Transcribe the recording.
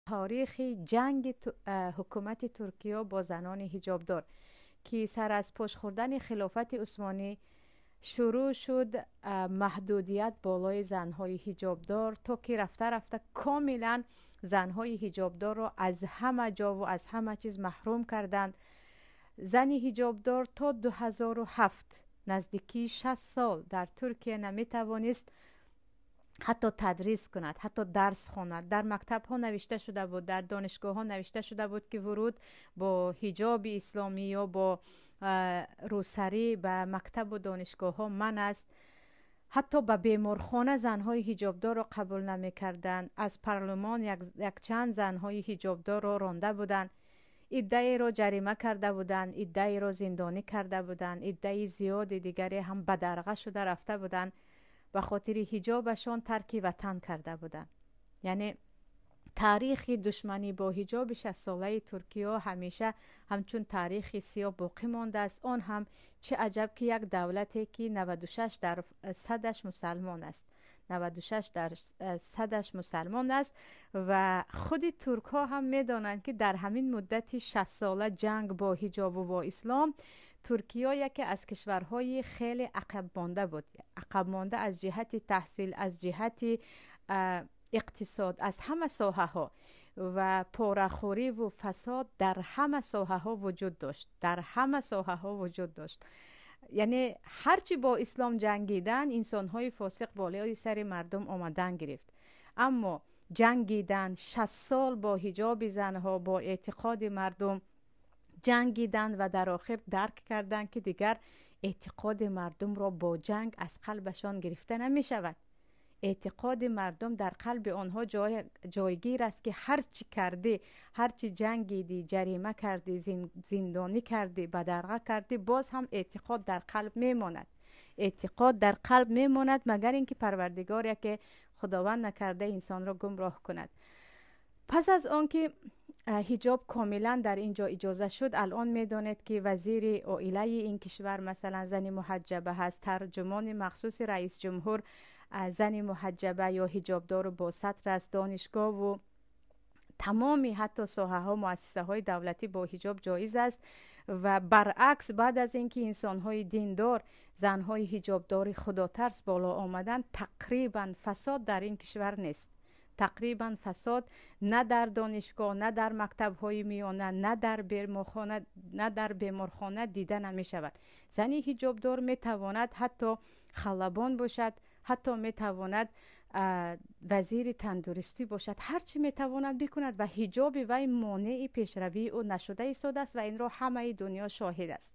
Таърихи ҷанги ҳукумати Туркия бо занони ҳиҷобдор, ки сар аз пош хӯрдани хилофати Усмонӣ шурӯъ шуд маҳдудият болои занҳои ҳиҷобдор, то ки рафта рафта комилан занҳои ҳиҷобдорро аз ҳама ҷову аз ҳама чиз маҳрум карданд. Зани ҳиҷобдор то 2007, наздикии 60 сол, дар Туркия наметавонист ҳатто тадрис кунад, ҳатто дарс хонад. Дар мактабҳо навишта шуда буд, дар донишгоҳҳо навишта шуда буд, ки вуруд бо ҳиҷоби исломӣ ё бо рӯсарӣ ба мактабу донишгоҳҳо манъ аст. Ҳатто ба беморхона занҳои ҳиҷобдорро қабул намекарданд. Аз парлумон якчанд занҳои ҳиҷобдорро ронда буданд, иддаеро ҷарима карда буданд, иддаеро зиндонӣ карда буданд, иддаи зиёди дигаре ҳам бадарға шуда рафта буданд, ба хотири ҳиҷобашон тарки ватан карда буданд. Яъне таърихи душманӣ бо ҳиҷоби 60-солаи Туркиё ҳамеша ҳамчун таърихи сиёҳ боқӣ мондааст. Он ҳам чӣ аҷаб, ки як давлате, ки 96 дар садаш мусалмон аст, 96 дар садаш мусалмон аст, ва худи туркҳо ҳам медонанд, ки дар ҳамин муддати 60-сола ҷанг бо ҳиҷобу бо ислом Туркиё яке аз кишварҳои хеле ақабмонда буд. Ақабмонда аз ҷиҳати таҳсил, аз ҷиҳати иқтисод, аз ҳама соҳаҳо, ва порахӯриву фасод дар ҳама соҳаҳо вуҷуд дошт, дар ҳама соҳаҳо вуҷуд дошт. Яъне ҳарчи бо ислом ҷангидан, инсонҳои фосиқ болои сари мардум омадан гирифт. Аммо ҷангидан 60 сол бо ҳиҷоби занҳо, бо эътиқоди мардум ҷангидан ва дар охир дарк карданд, ки дигар эътиқоди мардумро бо ҷанг аз қалбашон гирифта намешавад. Эътиқоди мардум дар қалби онҳо ҷойгир аст, ки ҳар чӣ кардӣ, ҳар чӣ ҷангидӣ, ҷарима кардӣ, зиндонӣ кардӣ, бадарға кардӣ, боз ҳам эътиқод дар қалб мемонад, эътиқод дар қалб мемонад, магар ин ки Парвардигор яке, Худованд накарда, инсонро гумроҳ кунад. Пас аз он ки ҳиҷоб комилан дар ин ҷо иҷоза шуд, алон медонед, ки вазири оилаи ин кишвар, масалан, зани муҳаҷҷаба ҳаст, тарҷумони махсуси раис ҷумҳур зани муҳаҷҷаба ё ҳиҷобдору бо сатр аст, донишгоҳу тамоми ҳатто соҳаҳо, муассисаҳои давлатӣ бо ҳиҷоб ҷоиз аст. Ва баръакс, баъд аз ин ки инсонҳои диндор, занҳои ҳиҷобдори худотарс боло омаданд, тақрибан фасод дар ин кишвар нест. Тақрибан фасод на дар донишгоҳ, на дар мактабҳои миёна, на дар беморхона дида намешавад. Зани ҳиҷобдор метавонад ҳатто халабон бошад, ҳатто метавонад вазири тандурустӣ бошад, ҳар чӣ метавонад бикунад ва ҳиҷоби вай монеи пешравии ӯ нашуда истодааст ва инро ҳамаи дунё шоҳид аст.